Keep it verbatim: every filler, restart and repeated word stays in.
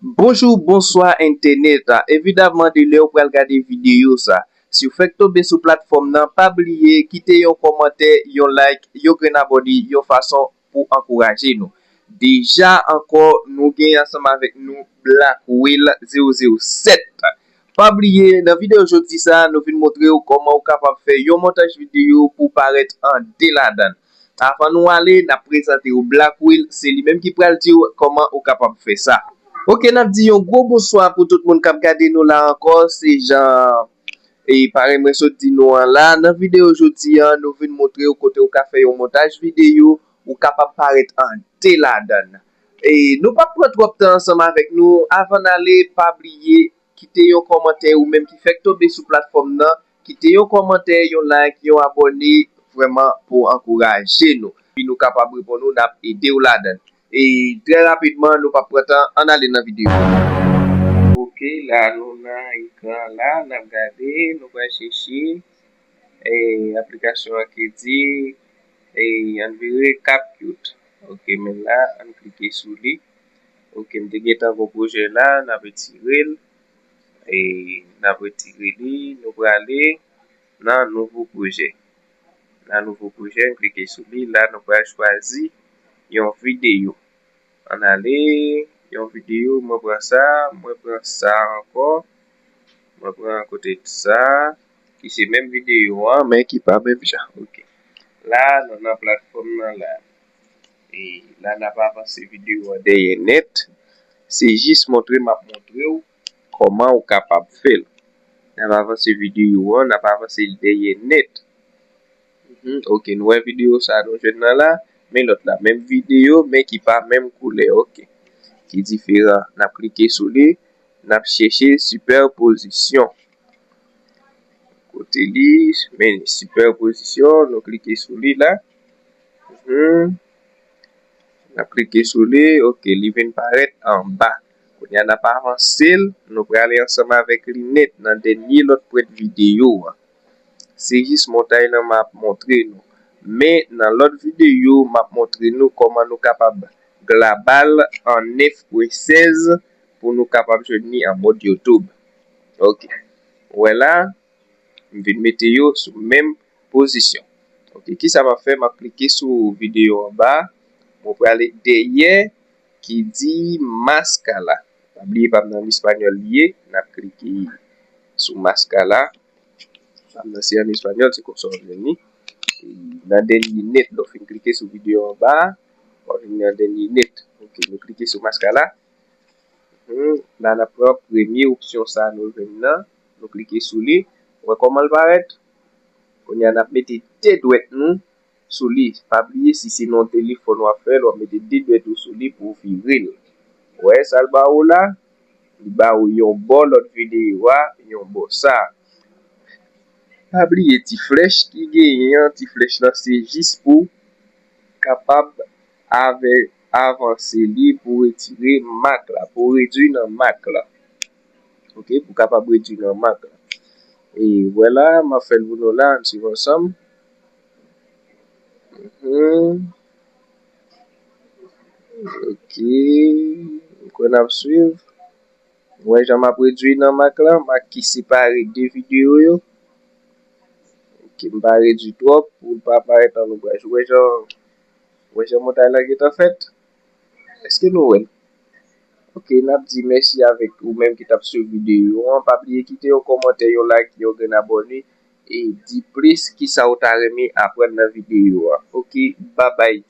Bonjou, bonswa entènèt. Evidaman, de lè w pral gade videyo sa, si w fèk tonbe sou platfòm nan, pa bliye kite yon kòmantè, yon like, yon grenn abòne, yon fason pou ankouraje nou. Deja ankò, nou gen ansanm avèk nou Black Whale zewo zewo sèt. Pa bliye, nan videyo jodi sa, nou vin montre w kòman ou kapab fè yon montaj videyo pou parèt an de ladan l. Avan nou ale, n ap prezante w Black Whale, se li menm ki pral di w kòman ou kapab fè sa. Oke, n ap di yon gwo bonswa pou tout moun k ap gade nou la ankò. Se jan e parèy mwen sot di nou an la, nan videyo jodi an, nou vin montre w kote w ka fè yon montaj videyo, ou kapab parèt an de ladan l. E nou p ap pran twòp tan ansanm avèk nou. Avan n ale, pa bliye kite yon kòmantè ou menm ki fèk tonbe sou platfòm nan. Kite yon kòmantè, yon like, yon abòne, vrèman pou ankouraje nou. Epi nou kapab reponn ou, n ap ede w ladan l. E trè rapidman, nou p ap pran tan, ann ale nan videyo. Oke, la nou nan ekran la, n ap gade, nou pral chèche e aplikasyon an ki di e ann vire CapCut. Oke, men la, ann klike sou li. Oke, m te gentan gon pwojè la, n ap retire l. E n ap retire li, nou prale nan nouvo pwojè. Nan nouvo pwojè, n klike sou li. La, nou pral chwazi yon videyo. Ann ale, yon videyo, mwen pran sa, mwen pran sa ankò. Mwen pran kote sa, ki se menm videyo an, men ki pa menm jan. Oke. La, nou nan platfòm nan la. E la, n ap avanse videyo an dèyè nèt. Se jis montre m ap montre w kòman ou kapab fè l. N ap avanse videyo an, n ap avanse l dèyè nèt. Mhm, oke, nou wè videyo sa nou jwenn nan la, men lòt la, menm videyo, men ki pa menm koulè, oke. Ki diferan. N ap klike sou li, n ap chèche sipèpozisyon. Kote li, men sipèpozisyon, nou klike sou li la. Mhm. N ap klike sou li, oke, li vin parèt anba. Kounye a n ap avanse l, nou prale ansanm avèk li nèt nan dènye lòt pwent videyo a. Se jis montay lan m ap montre nou. Men nan lòt videyo, m ap montre nou kòman nou kapab glabal an nèf pwen sèz pou nou kapab jwenn li an mòd YouTube. Oke. Ou wè la, m vin mete yo sou menm pozisyon. Oke, kisa m ap fè? M ap klike sou videyo anba, mwen prale dèyè ki di maskala. Pa bliye pa m nan espanyòl li ye, n ap klike sou maskala. Pa m nan se an espanyòl, se konsa w jwenn li. E nan dènye nèt, lè w fin klike sou videyo anba, w ap vin nan dènye nèt. Oke, nou klike sou maskala. Hmm, la n ap pran premye opsyon sa nou jwenn nan. Nou klike sou li. Ou wè kòman l parèt? Kounye a n ap mete de dwèt nou sou li. Pa bliye, si se nan yon telefòn w ap fè l, w ap mete de dwèt ou sou li pou w vire l. Ou wè sa l ba ou la? Li ba ou yon bò lòt videyo a, yon bò sa. Pa bliye ti flèch ki genyen an, ti flèch lan se jis pou kapab avè, avanse li pou retire mak la, pou redui nan mak la. Oke, pou kapab redui nan mak la. E vwala, m ap fè l pou nou la, ann swiv ansanm. Mhm. Oke, m kwè n ap swiv. Ou wè jan m ap redui nan mak la, mak ki separe de videyo yo. Oke, m pa redui twòp pou l pa parèt an lonbraj. Ou wè jan, ou wè jan montay la gentan fèt? Èske nou wè l? Oke, n ap di mèsi avèk ou menm ki t ap swiv videyo an. Pa bliye kite yon kòmantè, yon like, yon grenn abòne e di plis kisa w ta renmen aprann nan videyo a. Oke, babay.